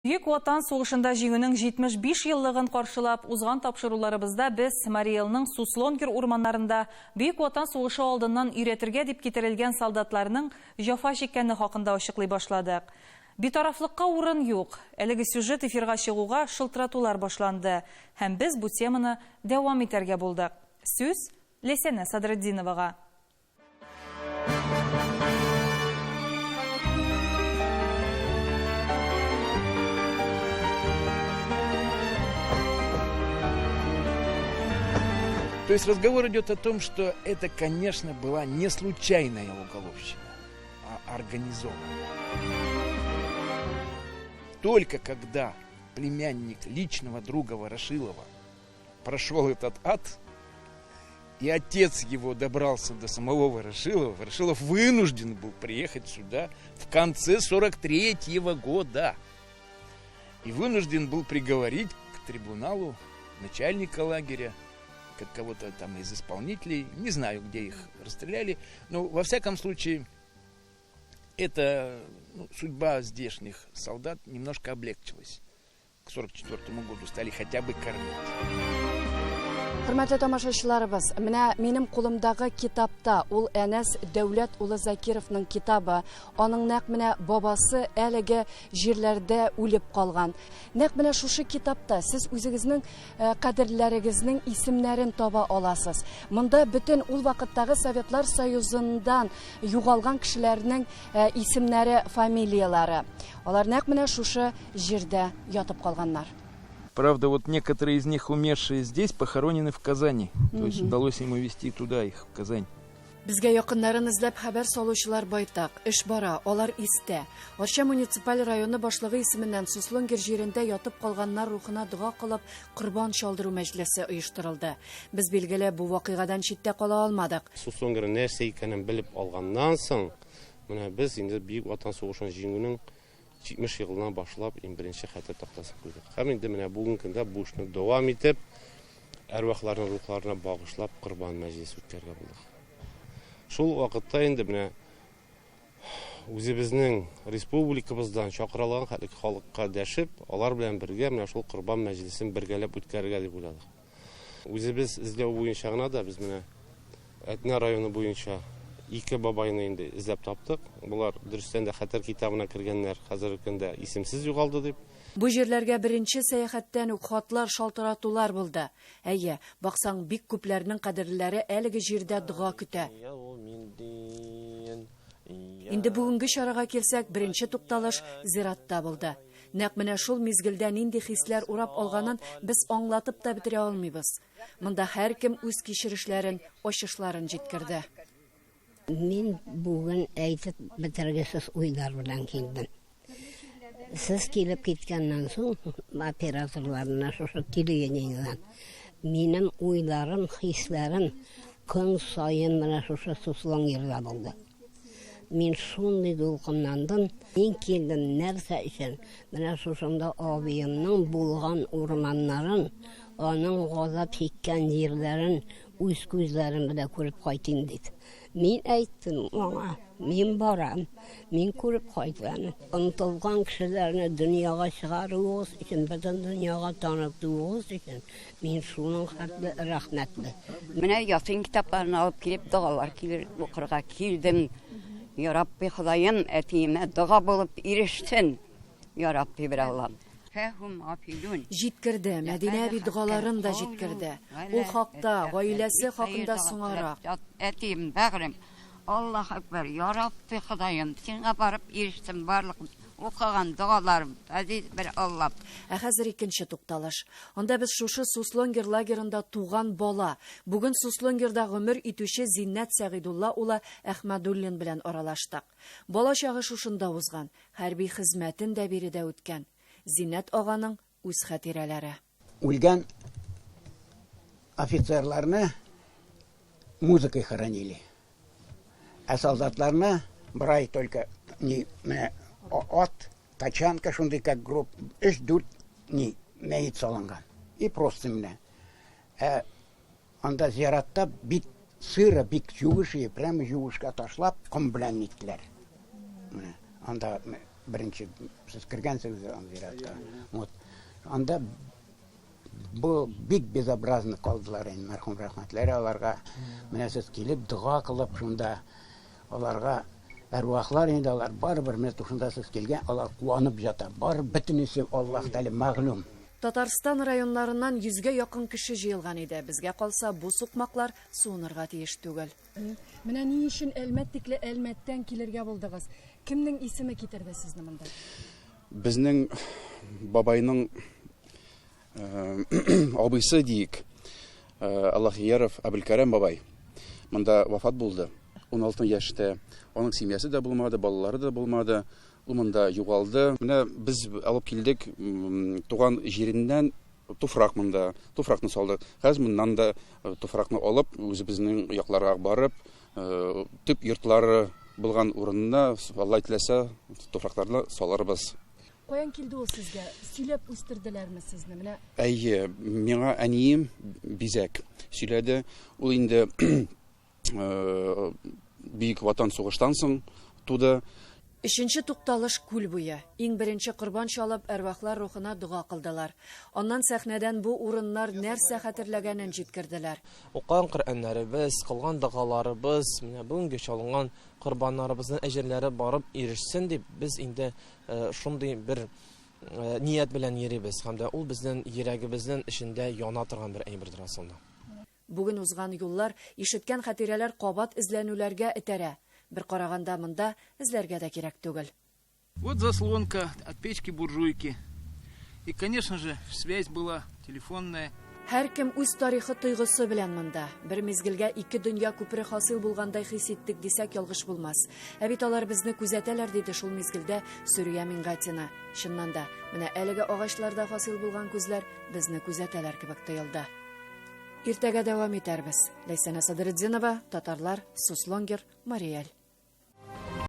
Бөек Ватан сугышында Җиңүнең 75 еллыгын каршылап, узган тапшыруларыбызда без Марий Элның Суслонгер урманнарында Бөек Ватан сугышы алдыннан өйрәтергә дип китерелгән солдатларның җәфа чиккәне хакында ачыклый башладык. Битарафлыкка урын юк. Әлеге сюжет эфирга чыгуга шылтыратулар башланды, һәм без бу теманы дәвам итәргә булдык. Сүз, Ләйсәнә Садретдиновага. То есть разговор идет о том, что это, конечно, была не случайная уголовщина, а организованная. Только когда племянник личного друга Ворошилова прошел этот ад, и отец его добрался до самого Ворошилова, Ворошилов вынужден был приехать сюда в конце 43-го года. И вынужден был приговорить к трибуналу начальника лагеря, как кого-то там из исполнителей, не знаю, где их расстреляли, но во всяком случае эта ну, судьба здешних солдат немножко облегчилась. К 44 году стали хотя бы кормить. Хөрмәтле тамашачыларыбыз, менә минем кулымдагы китапта ул Әнәс Дәүләт улы Закировның китабы. Аның нәкъ менә бабасы әлеге җирләрдә үлеп калган. Нәкъ менә шушы китапта сез үзегезнең э, кадерләрегезнең исемнәрен таба аласыз. Монда бөтен ул вакыттагы Советлар Союзыннан югалган кешеләрнең э, исемнәре, фамилияләре. Алар нәкъ менә шушы җирдә ятып калганнар. Правда, вот некоторые из них, умершие здесь, похоронены в Казани. То есть удалось им увезти туда их, в Казань. Безгә якыннарын эзләп хәбәр салучылар байтак. Эш бара, алар истә. Арча муниципаль районы башлыгы исеменнән Суслонгер җирендә ятып калганнар рухына дога кылып, корбан чалдыру мәҗлесе оештырылды. Без, билгеле, бу вакыйгадан читтә кала алмадык. Суслонгер нәрсә икәнен белеп алганнан соң, менә без инде Бөек Ватан сугышын җиңүнең 70 елына башлап иң беренче хәтер тактасын куйдык. Һәм инде менә бүгенге көндә бу эшне дәвам итеп, әрвахларның рухларына багышлап корбан мәҗлесе үткәрергә булдык. Шул вакытта инде менә үзебезнең республикабыздан чакырылган хәтлек халыкка дәшеп, алар белән бергә менә шул корбан мәҗлесен бергәләп үткәрергә дип уйладык. Үзебез эзләү буенча гына да без менә Әтнә районы буенча ике бабайны инде эзләп таптык. Болар дөрестән дә хәтер китабына кергәннәр, хәзерге көндә исемсез югалды дип. Бу җирләргә беренче сәяхәттән үк хатлар, шалтыратулар булды. Әйе, баксаң, бик күпләрнең кадерлеләре әлеге җирдә дога көтә. Инде бүгенге чарага килсәк, беренче тукталыш зиратта булды. Нәкъ менә шул мизгелдә нинди хисләр урап алганын без аңлатып та бетерә алмыйбыз. Монда һәркем үз кичерешләрен, ачышларын җиткерде. Мин бүген әйтеп бетергесез уйлар белән килдем. Сез килеп киткәннән соң, операторлар менә шушы телевидениедән, минем уйларым, хисләрем көн саен менә шушы Суслонгерда булды. Мин шундый дулкынландым. Мин килдем нәрсә өчен? Менә шушында абыемның булган урманнарын, аның газап чиккән җирләрен үз күзләрем белән күреп кайтыйм дип. Мин әйттем аңа, мин барам, мин күреп кайтам. Онытылган кешеләрне дөньяга чыгаруыгыз өчен, бөтен дөньяга танытуыгыз өчен Мин шуның хәтле рәхмәтле. Менә Ясин китапларын алып килеп, догалар килер укырга килдем. Я Рабби Ходаем, әтиемә дога булып ирешсен. Я Рабби бер Аллам. Җиткерде, Мәдинә әби догаларын да җиткерде. Ул хакта, гаиләсе хакында соңарак. Әтием, бәгърем, Аллаһ әкбәр, Я Рабби Ходаем, сиңа барып ирешсен барлык укыган догаларым, газиз бер Аллам. Ә хәзер икенче тукталыш. Анда без шушы Суслонгер лагерында туган бала, бүген Суслонгерда гомер итүче Зиннәт Сәгыйдулла улы Әхмәдуллин белән аралаштык. Бала чагы шушында узган, хәрби хезмәтен дә биредә үткән. Зиннәт аганың үз хатирәләре. Үлгән офицерларны музыкой хоронили. Ә солдатларны бер ай только не, менә ат, тачанка шундый как гроб, өч-дүрт ни мәет салынган. И просто менә. Ә анда зиратта бик сыро, бик юеш, и прямо юешкә ташлап, ком белән ниттеләр. Менә анда. Беренче сез кергәнсегез зиратка. Вот. Анда бу бик безобразно калдылар инде мәрхүм рәхмәтләре аларга. Менә сез килеп дога кылып шунда аларга әрвахлар инде алар барыбер менә шунда сез килгән, алар куанып ята. Бар бөтенесе Аллаһ Тәгалә мәгълүм. Татарстан районнарыннан йөзгә якын кеше җыелган иде. Безгә калса, бу сукмаклар суынырга тиеш түгел. Менә ни өчен Әлмәт тикле Әлмәттән килергә булдыгыз? Кемнең исеме китерде сезне монда? Безнең бабайның абыйсы диек, Аллахияров Әбелкәрәм бабай монда вафат булды. 16 яшьтә. Аның семьясы да булмады, балалары да булмады. Ул монда югалды. Менә без алып килдек туган җиреннән туфрак монда. Туфракны салдык. Хәзер моннан да туфракны алып, үзебезнең якларга барып, төп йортлары булган урынына, Алла теләсә, туфракларны салырбыз. Каян килде ул сезгә? Сөйләп үстерделәрме сезне? Менә Әйе, миңа әнием бизәк сөйләде. Ул инде Бөек Ватан сугыштан соң туды. Өченче тукталыш күл буе. Иң беренче корбан чалып, әрвахлар рухына дога кылдылар. Аннан сәхнәдән бу урыннар нәрсә хәтерләгәнен җиткерделәр. Укыган Коръәннәребез, кылган догаларыбыз, менә бүгенге чалынган корбаннарыбызның әҗерләре барып ирешсен дип, без инде шундый бер ният белән йөрибез һәм дә ул безнең йөрәгебезнең эчендә яна торган бер әйбердер асылда. Бүген узган юллар, ишеткән хатирәләр кабат эзләнүләргә этәрә. Бер караганда монда эзләргә дә кирәк түгел. Вот заслонка от печки-буржуйки. И, конечно же, связь была телефонная. Һәркем үз тарихы тойгысы белән монда. Бер мизгелгә ике дөнья күпере хасил булгандай хис иттек дисәк ялгыш булмас. Ә бит алар безне күзәтәләр, диде шул мизгелдә Сөрия Мингатина. Чыннан да, менә әлеге агачларда хасил булган күзләр безне күзәтәләр кебек тоелды. Иртәгә дәвам итәрбез. Ләйсәнә Садретдинова, Татарлар, Суслонгер, Мариэль.